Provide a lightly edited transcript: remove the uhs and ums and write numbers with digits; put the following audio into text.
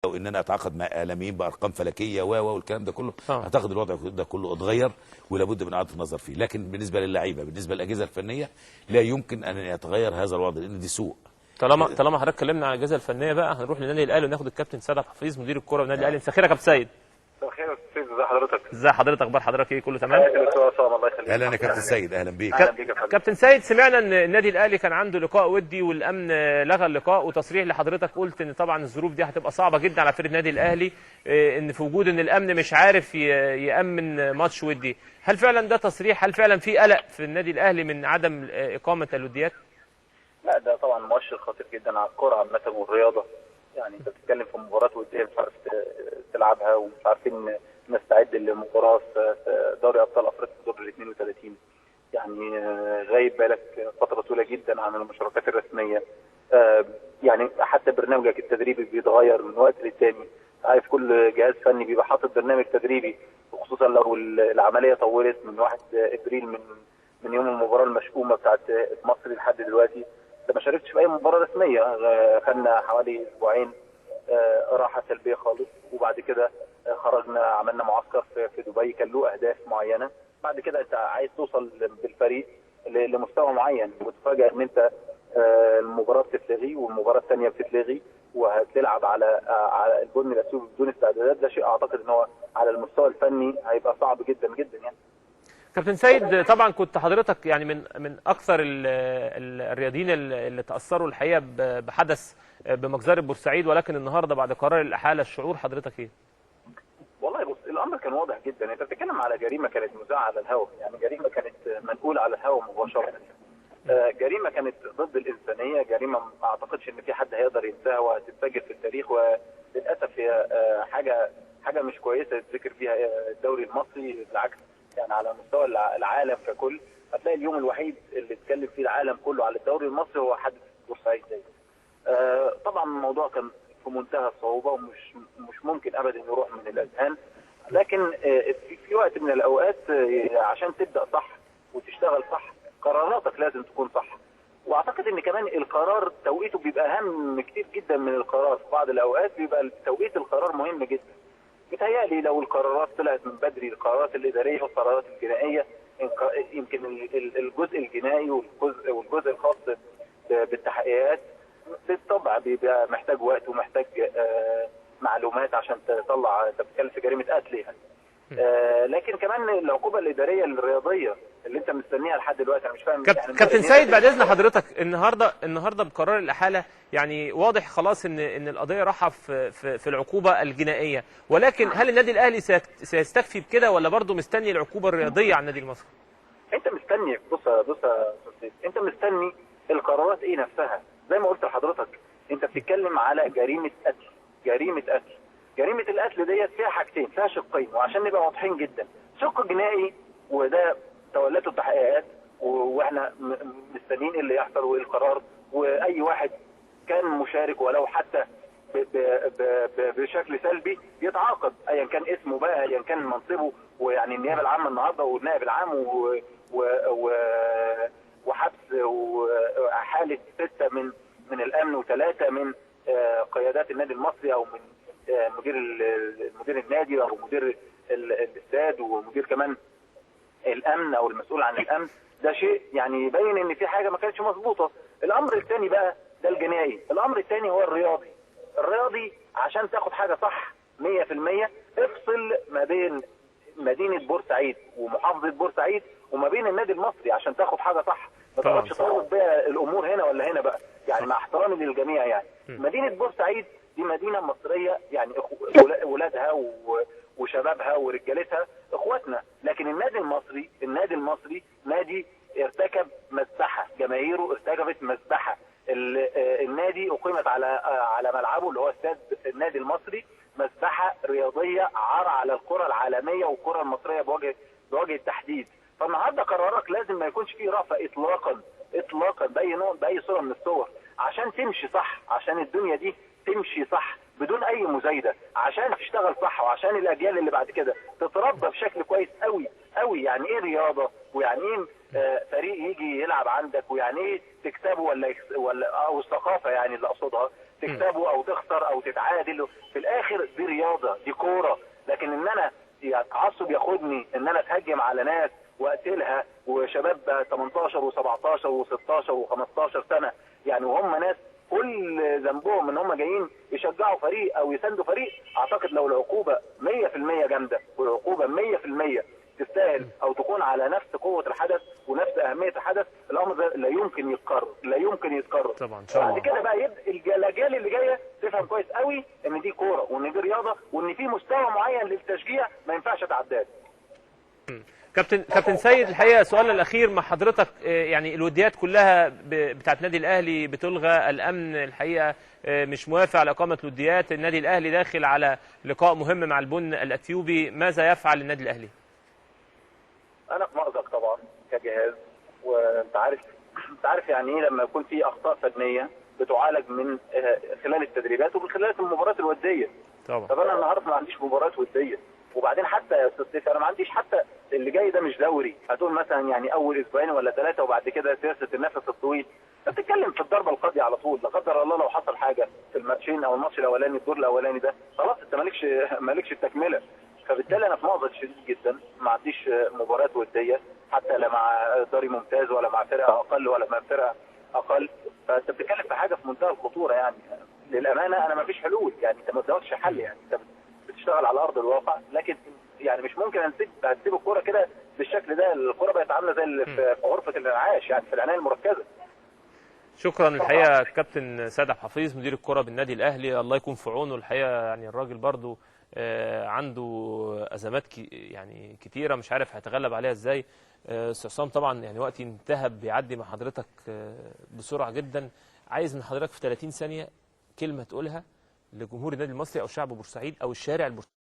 وان انا اتعاقد مع اعلاميين بارقام فلكيه والكلام ده كله. اعتقد الوضع ده كله اتغير ولابد من اعاده النظر فيه. لكن بالنسبة للعيبة، بالنسبة للاجهزة الفنية، لا يمكن ان يتغير هذا الوضع لان دي سوق. طالما حضرتك اتكلمنا عن الاجهزة الفنية بقى، هنروح للنادي الاهلي وناخد الكابتن سيد عبد الحفيظ مدير الكره بالنادي الاهلي. مساء الخير يا كابتن سيد. مساء الخير يا استاذ، ازي حضرتك؟ ازي حضرتك، اخبار حضرتك ايه؟ كله تمام؟ الله يخليك. اهلا يا كابتن سيد، اهلا بيك. اهلا بيك يا فندم. كابتن سيد، سمعنا ان النادي الاهلي كان عنده لقاء ودي والامن لغى اللقاء، وتصريح لحضرتك قلت ان طبعا الظروف دي هتبقى صعبة جدا على فريق النادي الاهلي، ان في وجود ان الامن مش عارف يامن ماتش ودي. هل فعلا ده تصريح؟ هل فعلا في قلق في النادي الاهلي من عدم اقامه الوديات؟ لا، ده طبعا مؤشر خطير جدا على الكره عامة والرياضة. يعني انت بتتكلم في مباراة وديه مش عارف تلعبها، ومش عارفين نستعد للمباراة في دوري ابطال افريقيا في دور ال 32. يعني غايب بالك فترة طويلة جدا عن المشاركات الرسمية. يعني حتى برنامجك التدريبي بيتغير من وقت للتاني. عارف كل جهاز فني بيبقى حاطط برنامج تدريبي، وخصوصا لو العملية طولت من 1 ابريل من يوم المباراة المشؤومه بتاعت مصر لحد دلوقتي. انت ما شاركتش في اي مباراة رسمية، خدنا حوالي اسبوعين راحة سلبية خالص، وبعد كده خرجنا عملنا معسكر في دبي كان له اهداف معينة. بعد كده انت عايز توصل بالفريق لمستوى معين، وتفاجئ ان انت المباراة بتتلغي والمباراة الثانية بتتلغي، وهتلعب على البن الاثيوبي بدون استعدادات. ده شيء اعتقد ان هو على المستوى الفني هيبقى صعب جدا جدا. يعني كابتن سيد، طبعا كنت حضرتك يعني من اكثر الرياضيين اللي تاثروا الحقيقة بحدث بمجزره بورسعيد، ولكن النهارده بعد قرار الاحاله الشعور حضرتك ايه؟ والله بص، الامر كان واضح جدا. انت بتتكلم على جريمة كانت مذاعه على الهواء، يعني جريمة كانت منقوله على الهواء مباشرة. جريمة كانت ضد الانسانية، جريمة ما اعتقدش ان في حد هيقدر ينساها وهتتسجل في التاريخ. وللاسف هي حاجة مش كويسة يتذكر فيها الدوري المصري، بالعكس يعني على مستوى العالم ككل. هتلاقي اليوم الوحيد اللي اتكلم فيه العالم كله على الدوري المصري هو حادث بورسعيد ده. طبعا الموضوع كان في منتهى الصعوبة ومش مش ممكن ابدا يروح من الاذهان، لكن في وقت من الاوقات عشان تبدا صح وتشتغل صح قراراتك لازم تكون صح. واعتقد ان كمان القرار توقيته بيبقى اهم كتير جدا من القرار. في بعض الاوقات بيبقى توقيت القرار مهم جدا. بيتهيألي لو القرارات طلعت من بدري، القرارات الإدارية والقرارات الجنائية، يمكن الجزء الجنائي والجزء الخاص بالتحقيقات بالطبع بيبقى محتاج وقت ومحتاج معلومات عشان تطلع. انت بتتكلم في جريمة قتل يعني. لكن كمان العقوبة الإدارية الرياضية اللي انت مستنيها لحد دلوقتي انا مش فاهم. يعني كابتن سيد، بعد اذن حضرتك، النهارده بقرار الاحاله يعني واضح خلاص ان القضية راحة في العقوبة الجنائية، ولكن هل النادي الاهلي سيستكفي بكده ولا برضه مستني العقوبة الرياضية على النادي المصري؟ انت مستني، بص يا استاذ، انت مستني القرارات ايه نفسها. زي ما قلت لحضرتك، انت بتتكلم على جريمة قتل. جريمة قتل، جريمة القتل ديت فيها حاجتين، فيها شقين، وعشان نبقى واضحين جدا، شق جنائي وده تولته التحقيقات واحنا مستنيين اللي يحصل وايه القرار، واي واحد كان مشارك ولو حتى بشكل سلبي يتعاقب ايا كان اسمه بقى، ايا كان منصبه. ويعني النيابة العامة النهارده والنائب العام وحبس وحاله 6 من الامن و3 من قيادات النادي المصري او من مدير النادي او مدير الاستاد ومدير كمان الامن او المسؤول عن الامن. ده شيء يعني يبين ان في حاجة ما كانتش مظبوطة. الامر الثاني بقى ده الجنائي، الامر الثاني هو الرياضي. الرياضي عشان تاخد حاجة صح 100% افصل ما بين مدينة بورسعيد ومحافظة بورسعيد وما بين النادي المصري عشان تاخد حاجة صح. ما تقعدش تربط بقى الامور هنا ولا هنا بقى، يعني مع احترامي للجميع. يعني مدينة بورسعيد دي مدينة مصرية، يعني ولادها وشبابها ورجالتها اخواتنا، لكن النادي المصري، النادي المصري نادي ارتكب مذبحه، جماهيره ارتكبت مذبحه. النادي اقيمت على ملعبه اللي هو استاد النادي المصري مذبحه رياضية عار على الكره العالمية والكره المصرية بوجه التحديد. فالنهارده قرارك لازم ما يكونش فيه رأفة اطلاقا اطلاقا باي نوع باي صوره من الصور، عشان تمشي صح، عشان الدنيا دي تمشي صح بدون اي مزايده، عشان تشتغل صح، وعشان الاجيال اللي بعد كده تتربى بشكل كويس قوي قوي. يعني ايه رياضة، ويعني ايه فريق يجي يلعب عندك، ويعني ايه تكسبه ولا او الثقافة يعني اللي اقصدها. تكسبه او تخسر او تتعادل، في الاخر دي رياضة، دي كورة. لكن ان انا يعني تعصب ياخدني ان انا اتهجم على ناس واقتلها، وشباب 18 و17 و16 و15 سنة يعني، وهم ناس كل ذنبهم ان هم جايين يشجعوا فريق او يساندوا فريق. اعتقد لو العقوبة 100% جامدة، والعقوبة 100% تستاهل او تكون على نفس قوة الحدث ونفس اهمية الحدث، الامر ده لا يمكن يتكرر، لا يمكن يتكرر. طبعا ان شاء الله. بعد كده بقى يبدا الاجيال اللي جاية تفهم كويس قوي ان دي كورة وان دي رياضة وان في مستوى معين للتشجيع ما ينفعش اتعداه. كابتن سيد، الحقيقة سؤالنا الاخير مع حضرتك، يعني الوديات كلها بتاعت النادي الاهلي بتلغى، الامن الحقيقة مش موافق على اقامه الوديات، النادي الاهلي داخل على لقاء مهم مع البن الاثيوبي، ماذا يفعل النادي الاهلي؟ انا في مأزق طبعا كجهاز، وانت عارف، انت عارف يعني ايه لما يكون في اخطاء فنية بتعالج من خلال التدريبات ومن خلال المباريات الودية. طبعا. طب انا النهارده ما عنديش مباريات وديه، وبعدين حتى يا استاذ سيف انا ما عنديش حتى اللي جاي ده مش دوري، هتقول مثلا يعني اول اسبوعين ولا 3 وبعد كده سياسة النفس الطويل، انت بتتكلم في الضربة القاضية على طول. لا قدر الله لو حصل حاجة في الماتشين او الماتش الاولاني الدور الاولاني ده، خلاص انت مالكش التكملة. فبالتالي انا في مأزق شديد جدا، ما عنديش مباريات وديه حتى لا مع دوري ممتاز ولا مع فرقه اقل ولا مع فرقه اقل، فانت بتتكلم في حاجة في منتهى الخطورة. يعني للامانة انا ما فيش حلول، يعني انت ما قدامكش حل، يعني انت بتشتغل على ارض الواقع، لكن يعني مش ممكن هنسيب الكورة كده بالشكل ده. الكورة بقت عامله زي في غرفة الانعاش، يعني في العناية المركزة. شكرا الحقيقة كابتن سيد عبد الحفيظ مدير الكره بالنادي الاهلي، الله يكون في عونه. الحقيقة يعني الراجل برضو عنده ازمات يعني كتيرة، مش عارف هيتغلب عليها ازاي. استاذ عصام، طبعا يعني وقتي انتهى، بيعدي مع حضرتك بسرعة جدا. عايز من حضرتك في 30 ثانية كلمة تقولها لجمهور النادي المصري او شعب بورسعيد او الشارع البورسعيدي.